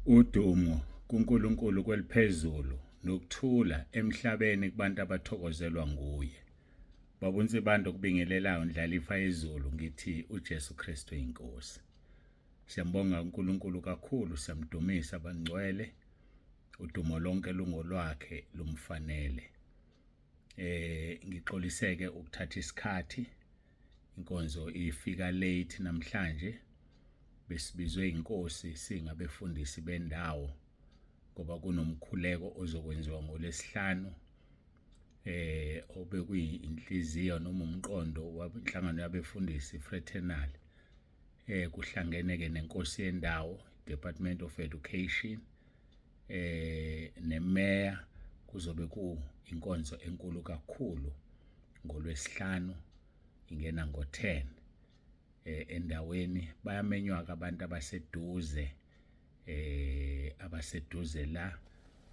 Udumo kuNkulunkulu kweliphezulu nokuthula emhlabeni kubantu abathokozelwa nguye. Baba uNsibande okubingelelayo ndlalifa yezulu ngithi uJesu Kristu inkosi. Siyambonga uNkulunkulu kakhulu, siyamdumisa bangcwele. Udumo lonke lungolwakhe lumfanele. Ngixoliseke ukuthatha isikhathi inkonzo ifika late namhlanje besibizwe inkosi singabefundisi bendawo ngoba kunomkhuleko ozokwenziwa ngolesihlanu obekuyinhliziyo noma umqondo wenhlangano yabefundisi fraternal kuhlangene ke nenkosi yendawo Department of Education nemeya kuzobe ku inkonzo enkulu kakhulu ngolwesihlanu ingena ngo-10 endaweni bayamenywa ke abantu abaseduze abaseduze la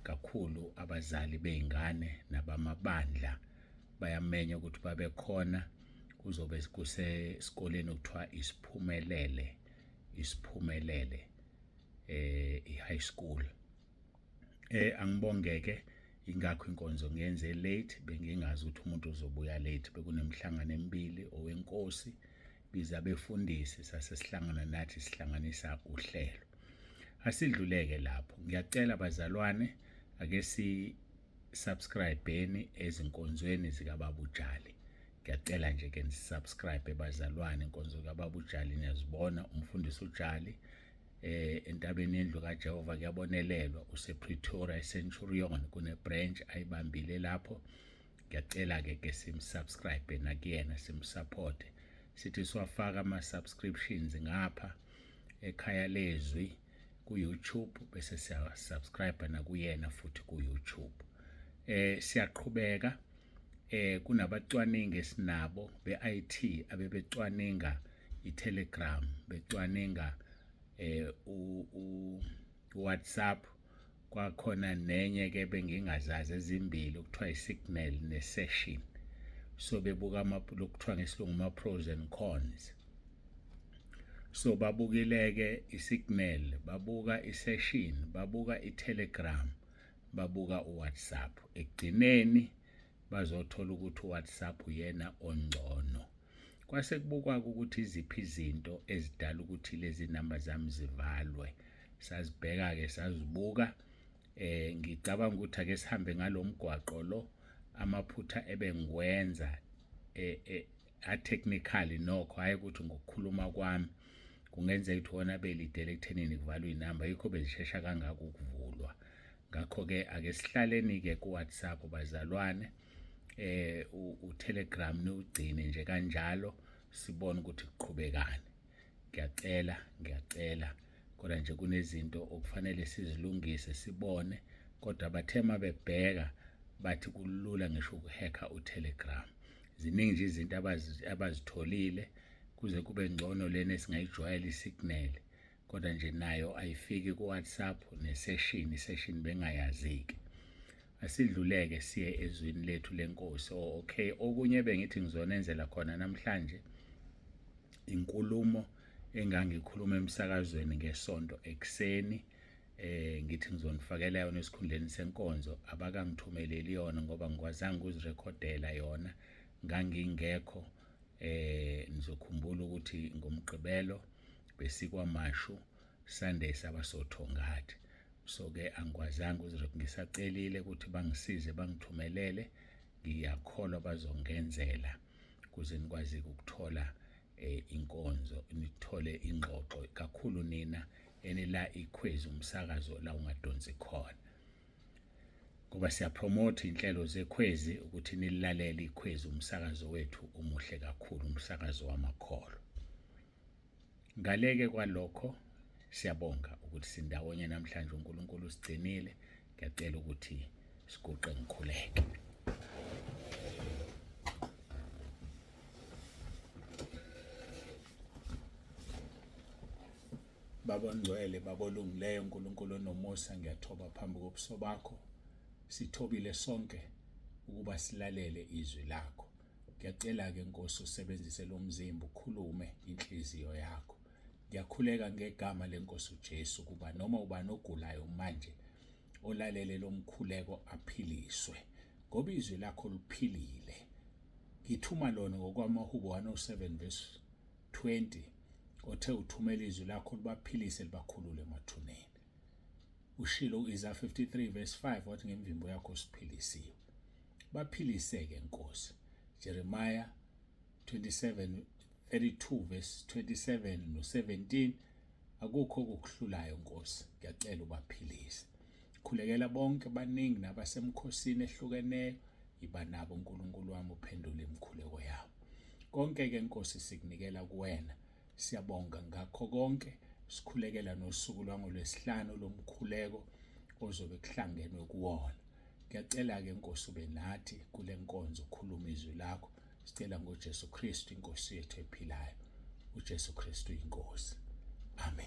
kakhulu abazali beingane nabamabandla bayamenywa ukuthi babe khona kuzobe kusesikoleni okuthiwa isiphumelele isiphumelele i-high school. Angibongeke ingakho inkonzo ngiyenze late bengingazi ukuthi umuntu uzobuya late bekunemhlangano emibili owenkosi biza abefundisi sase sihlangana nathi sihlanganisa uhlelo. Asidluleke lapho. Ngiyacela bazalwane ake si subscribeni ezinkonzweni zikaBaba uJali. Ngiyacela nje ke nisubscribe bazalwane inkonzo kaBaba uJali niyazibona umfundisi uJali entabeni yendlu kaJehova kuyabonelelwa usePretoria eCenturion kune branch ayibambile lapho. Ngiyacela ke ke simsubscribe nakuyena simsupport sithi siwafaka ama subscriptions ngapha ekhaya lezwi ku YouTube bese siya subscribe nakuyena futhi ku YouTube. Siyaqhubeka kunabacwaningi esinabo be-IT abebecwaninga i-Telegram becwaninga u WhatsApp kwakhona nenye ke bengingazazi ezimbili okuthiwa i-signal ne-session so bebuka lokuthiwa ngesilungu ama-pros and cons. So babukile-ke i-signal, babuka i-session, babuka i-telegram, babuka u-WhatsApp. Ekugcineni bazothola ukuthi u-WhatsApp uyena ongcono. Kwase kubukwa ukuthi iziphi izinto ezidala ukuthi lezi namba zami zivalwe. Sazibheka-ke sazibuka ngicabanga ukuthi ake sihambe ngalomgwaqo lo amaphutha ebengiwenza a-technically nokho hhayi ukuthi ngokukhuluma kwami kungenzeka ukuthi wona belidele ekuthenini kuvalwe inamba yikho bezishesha kangaka ukuvulwa. Ngakho-ke ake sihlaleni-ke ku-WhatsApp bazalwane uTelegram niwugcine nje kanjalo sibone ukuthi kuqhubekani. Ngiyacela ngiyacela kodwa nje kunezinto okufanele sizilungise sibone kodwa bathe mabebheka bathi kulula ngisho ukuhacka uTelegram. Ziningi nje izinto abazitholile kuze kube ngcono lena esingayijwayela isignal kodwa nje nayo ayifiki ku-WhatsApp nesession isession bengayazi-ke. Asidluleke siye ezwini lethu lenkosi. Oh, okay okunye bengithi ngizonenzela khona namhlanje inkulumo engangikhuluma emsakazweni ngesonto ekuseni ngithi ngizonifakela yona esikhundleni senkonzo abakangithumeleli yona ngoba ngikwazanga ukuzirekhodela yona ngangingekho. Nizokhumbula ukuthi ngomgqibelo besikwaMashu Sunday sabasothongathi so ke angikwazanga ngisacelile ukuthi bangisize bangithumelele ngiyakholwa bazongenzela ukuze nikwazi ukuthola inkonzo nithole ingxoxo kakhulu nina enila ikhwezi umsakazo la ungadonsi khona ngoba siyapromote inhlelo zekhwezi ukuthi nilalele ikhwezi umsakazo wethu omuhle kakhulu umsakazo wamakholwa. Ngaleke kwalokho siyabonga ukuthi sindawonye namhlanje uNkulunkulu usigcinile. Ngiyacela ukuthi siguqe ngikhuleke. Baba ongcwele, Baba olungileyo, uNkulunkulu onomusa, ngiyathoba phambi kobuso bakho. Sithobile sonke ukuba silalele izwi lakho. Ngiyacela-ke Nkosi usebenzise lo mzimba ukhulume inhliziyo yakho. Ngiyakhuleka ngegama lenkosi uJesu kuba noma ubani ogulayo manje olalele lomkhuleko aphiliswe ngoba izwi lakho liphilile. Ngithuma lona ngokwamaHubo 107 verse 20 othe uthumela izwi lakho libaphilise libakhulule emathuneni. Ushilo u-Isaya 53 verse 5 wathi ngemvimbo yakho siphilisiwe. Baphiliseke Nkosi. Jeremiah 27 32 verse 27 no 17 akukho okukuhlulayo Nkosi ngiyacela ubaphilise khulekela bonke baningi nabasemkhosini ehlukeneyo iba nabo uNkulunkulu wami uphendule imikhuleko yabo konke ke Nkosi sikunikela kuwena siyabonga ngakho konke sikhulekela nosuku lwangolwesihlanu lomkhuleko ozobe kuhlangenwe kuwona ngiyacela-ke nkosi ube nathi kule nkonzo khuluma izwi lakho Sicela ngoJesu Kristu inkosi yethu ephilayo. uJesu Kristu inkosi. Amen.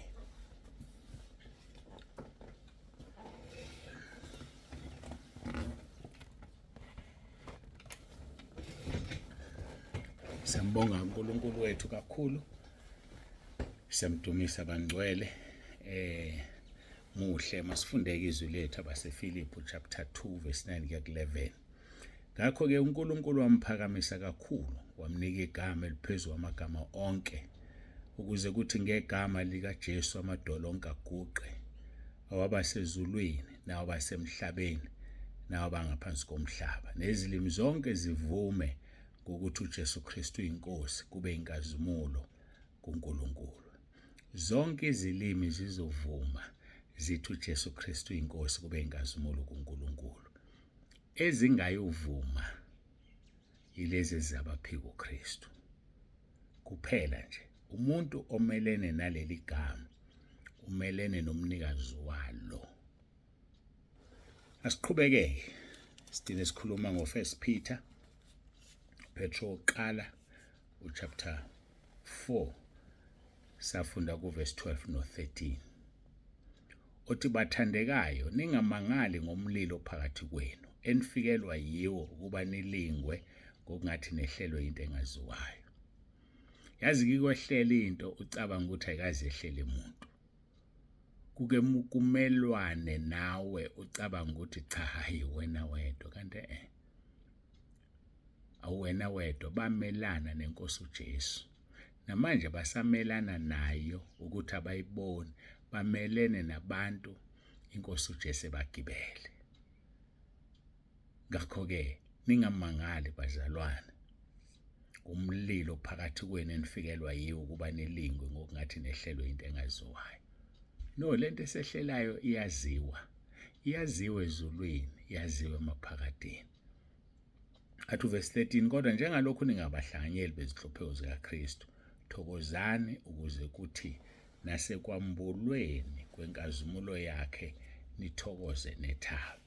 Siyambonga uNkulunkulu wethu kakhulu. Siyamdumisa bangcwele. Eh muhle masifundeke izwi lethu abaseFilipi chapter 2 verse 9 kuya ku11. Ngakho-ke uNkulunkulu wamphakamisa kakhulu, wamnika igama eliphezu kwamagama onke, ukuze kuthi ngegama likaJesu amadolo onke aguqe, awabasezulwini nawabasemhlabeni nawabangaphansi komhlaba, nezilimi zonke zivume ngokuthi uJesu Kristu uyinkosi, kube inkazimulo kuNkulunkulu. Zonke izilimi zizovuma zithi uJesu Kristu uyinkosi, kube inkazimulo kuNkulunkulu. Ezingayuvuma yilezi ezabaphika uKristu kuphela nje. Umuntu omelene naleli gama umelene nomnikazi walo. Asiqhubekeke sidine sikhuluma ngo-First Peter, Petro wokuqala uchapter 4 safunda kuverse 12 no-13 othi bathandekayo ningamangali ngomlilo phakathi kwenu enifikelwa yiwo ukuba nilingwe ngokungathi nehlelwe into engaziwayo. Yazi kikwehlela into ucabanga ukuthi ayikaze yehlele umuntu, kuke kumelwane nawe ucabanga ukuthi cha hayi wena wedwa, kanti eh awuwena wedwa, bamelana nenkosi uJesu namanje basamelana nayo ukuthi abayiboni, bamelene nabantu inkosi uJesu ebagibele. Ngakho-ke ningamangali bazalwane umlilo phakathi kwenu enifikelwa yiwo ukuba nilingwe ngokungathi nehlelwe into engaziwayo. No, lento esehlelayo iyaziwa, iyaziwa ezulwini, iyaziwa emaphakadeni. Athi uvesi 13, kodwa njengalokhu ningabahlanganyeli bezinhlupheko zikaKristu, thokozani ukuze kuthi nasekwambulweni kwenkazimulo yakhe nithokoze nethabe.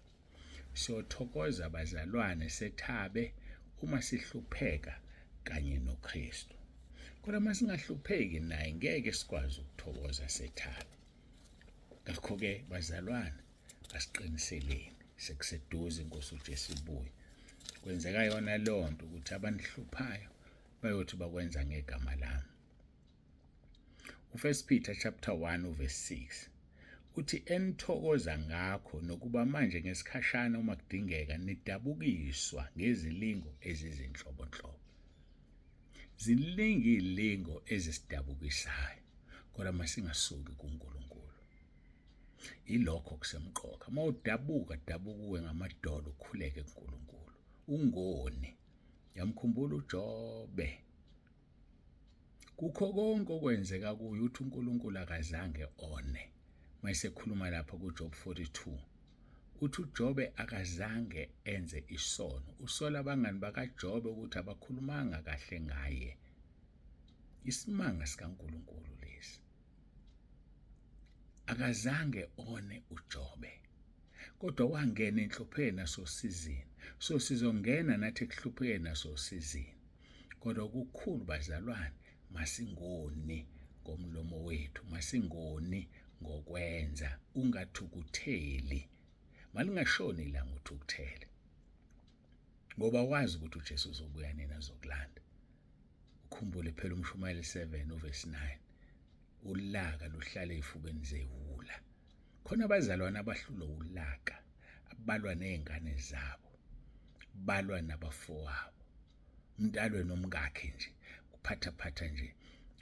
Siyothokoza bazalwane sethabe uma sihlupheka kanye noKristu. Kodwa uma singahlupheki naye ngeke sikwazi ukuthokoza sethabe. Ngakho-ke bazalwane asiqiniseleni sekuseduze inkosi uJesu ibuye. Kwenzeka yona leyo nto ukuthi abanihluphayo bayothi bakwenza ngegama lami. UFirst Peter chapter 1 uverse 6 uthi enithokoza ngakho nokuba manje ngesikhashana uma kudingeka nidabukiswa ngezilingo ezizinhlobonhlobo. Ziningi izilingo ezisidabukisayo kodwa masingasuki kuNkulunkulu. Ilokho kusemqoka. Uma udabuka dabuka uwe ngamadolo ukhuleke kuNkulunkulu. Ungoni. Yamkhumbula uJobe. Kukho konke okwenzeka kuye uthi uNkulunkulu akazange one. Mayesekhuluma lapha kuJob 42 uthi uJobe akazange enze isono. Usola abangani bakaJobe ukuthi abakhulumanga kahle ngaye. Isimanga sikaNkulunkulu lesi. Akazange one uJobe. Kodwa wangena enhluphekweni nasosizini. So sizongena nathi ekuhluphekeni nasosizini. Kodwa okukhulu bazalwane masingoni ngomlomo wethu, masingoni ngokwenza, ungathukutheli. Malingashoni ilanga uthukuthele. Ngoba wazi ukuthi uJesu uzobuya nini azokulanda. Ukhumbule phela umshumayeli 7 uverse 9. Ulaka luhlala ezifubeni zeziwula. Khona abazalwane abahlulwa ulaka, abalwa nezingane zabo, balwa nabafowabo. Umuntu alwe nomkakhe nje, kuphathaphatha nje.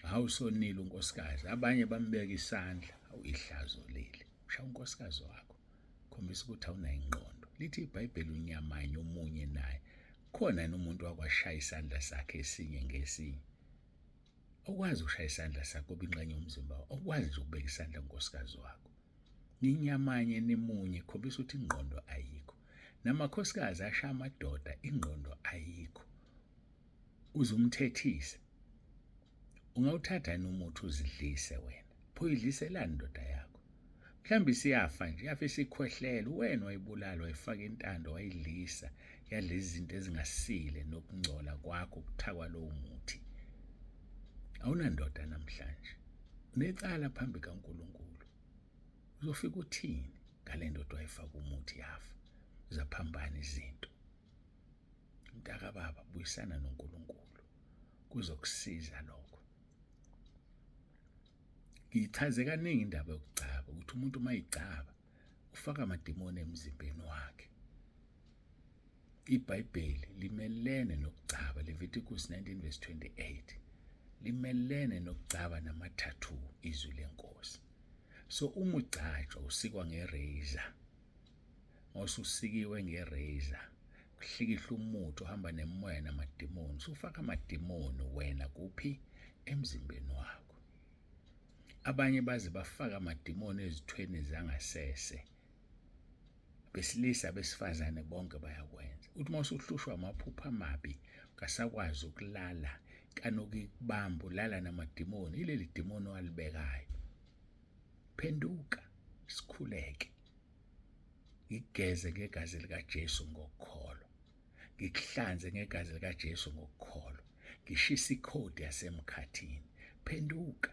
Hawu sonile unkosikazi, abanye bambeka isandla, awu ihlazo leli. Ushaya unkosikazi wakho, khombisa ukuthi awunayo ingqondo. Lithi iBhayibheli unyamanye omunye naye. Khona yini umuntu wakwashaya isandla sakhe esinye ngesinye? Awukwazi ukushaya isandla sakho ngoba ingxenye yomzimba wakho. Awukwazi nje ukubeka isandla kunkosikazi wakho. Ninyamanye nimunye khombisa ukuthi ingqondo ayikho. Namakhosikazi ashaya amadoda ingqondo ayikho. Uze umthethise. Ungawuthatha yini umuthi uzidlise wena? Pho uyidliselani indoda yakho? Mhlawumbe isiyafa nje, yafa isikhwehlela, uwena wayibulala, wayifaka intando, wayidlisa, yadla izinto ezingasile nokungcola kwakho ukuthakwa lowo muthi. Awunandoda namhlanje. Unecala phambi kaNkulunkulu. Uzofika uthini ngale ndoda wayifaka umuthi yafa? Uzaphambana izinto. Mntakababa, buyisana noNkulunkulu. Kuzokusiza lokho. Ngiyichaze kaningi indaba yokugcaba ukuthi umuntu uma egcaba ufaka amadimoni emzimbeni wakhe. IBhayibheli limelene nokugcaba, Leviticus 19 verse 28. Limelene nokugcaba nama-tattoo izwi lenkosi. So uma ugcatshwa usikwa nge-razor. Mawususikiwe nge-razor kuhlikihla umuthi ohamba nemoya namadimoni usufaka amadimoni wena kuphi emzimbeni wakho. Abanye baze bafaka amadimoni ezithweni zangasese. Besilisa besifazane bonke bayakwenza. Uthi uma usuhlushwa amaphupho amabi kasakwazi ukulala kanoku ikubamba ulala namadimoni ileli dimoni owalibekayo. Phenduka sikhuleke. Ngigeze ngegazi likaJesu ngokukholwa. Ngikuhlanze ngegazi likaJesu ngokukholwa. Ngishisa ikhodi yasemkhathini. Phenduka.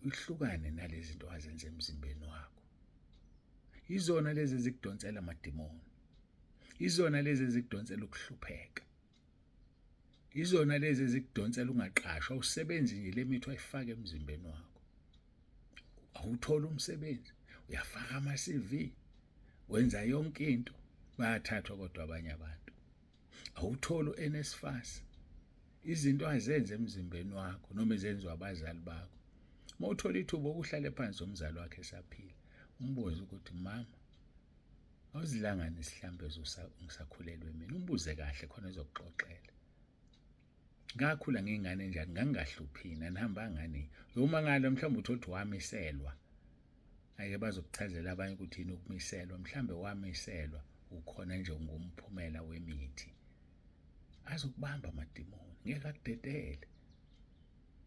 Uhlukane nalezi zinto wazenza emzimbeni wakho. Izona lezi ezikudonsela amadimoni. Izona lezi ezikudonsela ukuhlupheka. Izona lezi ezikudonsela ungaqashwa usebenzi nje le mithi wayifaka emzimbeni wakho. Awutholi umsebenzi, uyafaka ama-CV, wenza yonke into, bayathathwa kodwa abanye abantu. Awutholi u-NSFAS. Izinto azenze emzimbeni wakho noma ezenziwa abazali bakho. Uma uthola ithuba ukuhlale phansi umzali wakhe esaphila, umbuze ukuthi mama awuzilangani isihlambezo ngisakhulelwe mina, umbuze kahle khona ezokuxoxela. Ngakhula ngiyingane enjani, ngangingahluphini, anihamba ngani. Uma ngalo mhlawumbe uthole ukuthi wamiselwa. Ake bazokuchazela abanye ukuthi yini ukumiselwa, mhlawumbe wamiselwa ukhona nje ngumphumela wemithi. Azokubamba amadimoni, ngeke akudedele.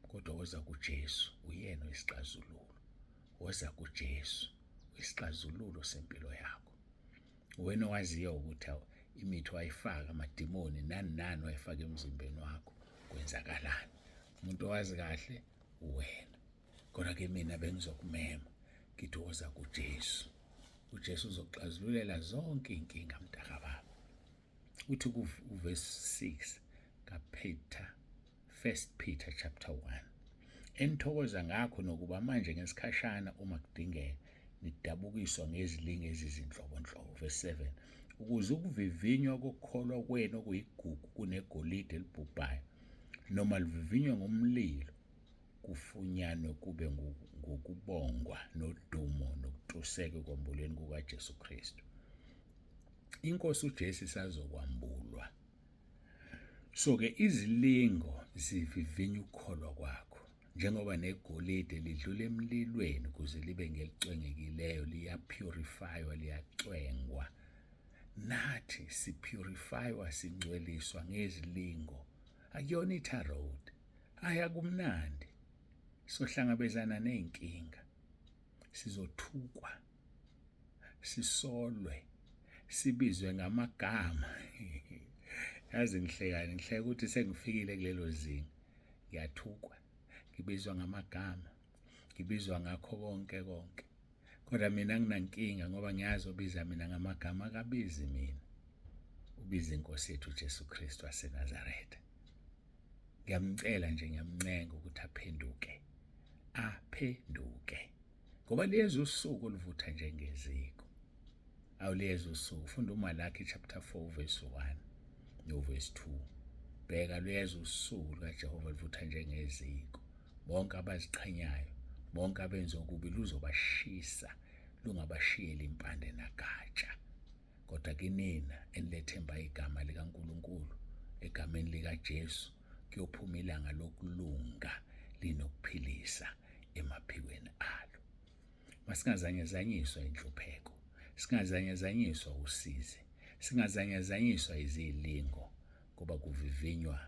Kodwa woza kuJesu, uyena oyisixazululo. Woza kuJesu, uyisixazululo sempilo yakho. Wena owaziyo ukuthi imithi wayifaka amadimoni nani nani wayifaka emzimbeni wakho kwenzakalani. Umuntu owazi kahle uwena. Kodwa ke mina bengizokumema ngithi woza kuJesu. UJesu uzokuxazululela zonke iy'nkinga mntakababa. Uthi kuvesi 6 kaPeter, 1 Peter chapter 1. Enithokoza ngakho nokuba manje ngesikhashana uma kudingeka nidabukiswa ngezilingo ezizinhlobonhlobo. Verse 7 ukuze ukuvivinywa kokukholwa kwenu okuyigugu kunegolide elibhubhayo noma luvivinywe ngomlilo kufunyanwe kube ngokubongwa nodumo nokutuseka ekwambulweni kukaJesu Kristu. INkosi uJesu isazokwambulwa. So-ke izilingo zivivinya ukukholwa kwakho njengoba negolide lidlula emlilweni ukuze libe ngelicwengekileyo liyapurifywa liyacwengwa. Nathi sipurifywa singcweliswa ngezilingo. Akuyona i-tarot. Hhayi akumnandi. Sohlangabezana nezinkinga. Sizothukwa. Sisolwe. Sibizwe ngamagama. Yazi ngihlekani, ngihleka ukuthi sengifikile kulelo zinga. Ngiyathukwa. Ngibizwa ngamagama. Ngibizwa ngakho konke konke. Kodwa mina nginankinga ngoba ngiyazi obiza mina ngamagama akabizi mina. Ubiza inkosi yethu uJesu Kristu waseNazaretha. Ngiyamcela nje ngiyamncenga ukuthi aphenduke. Aphenduke. Ngoba liyeza usuku oluvutha njengeziko. Awuliyeza usuku. Funda uMalaki chapter 4 verse 1 no verse 2. Bheka luyeza usuku lukaJehova oluvutha njengeziko. Bonke abaziqhenyayo, bonke abenza okubi luzobashisa, lungabashiyeli impande nagatsha. Kodwa kinina enilethemba igama likaNkulunkulu, egameni likaJesu, kuyophuma ilanga lokulunga linokuphilisa emaphikweni alo. Masingazanyazanyiswa inhlupheko, singazanyazanyiswa usizi, singazanyazanyiswa izilingo, ngoba kuvivinywa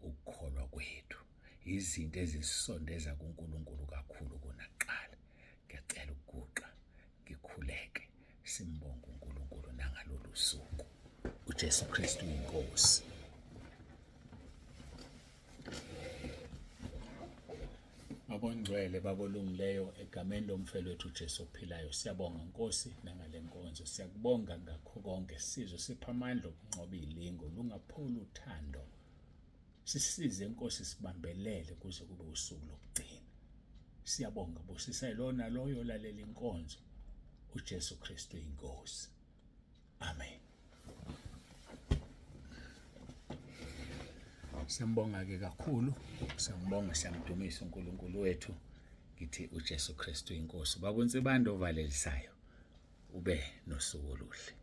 ukukholwa kwethu. Izinto ezisondeza kuNkulunkulu kakhulu kunakuqala. Ngiyacela ukuguqa ngikhuleke simbonge uNkulunkulu nangalolu suku. UJesu Kristu inkosi. Babongcwele babolungileyo egameni lomfelo wethu uJesu ophilayo siyabonga Nkosi nangale nkonzo siyakubonga ngakho konke sizwe sipha amandla okunqoba ilingo lungapholi uthando Sisize Nkosi sibambelele kuze kube usuku lokugcina. Siyabonga busisa lona loyo olalela inkonzo uJesu Kristu inkosi. Amen. Siyambonga ke kakhulu, siyambonga siyamdumisa uNkulunkulu wethu. Ngithi uJesu Kristu inkosi. Baba uNsibande ovalelisayo ube nosuku oluhle.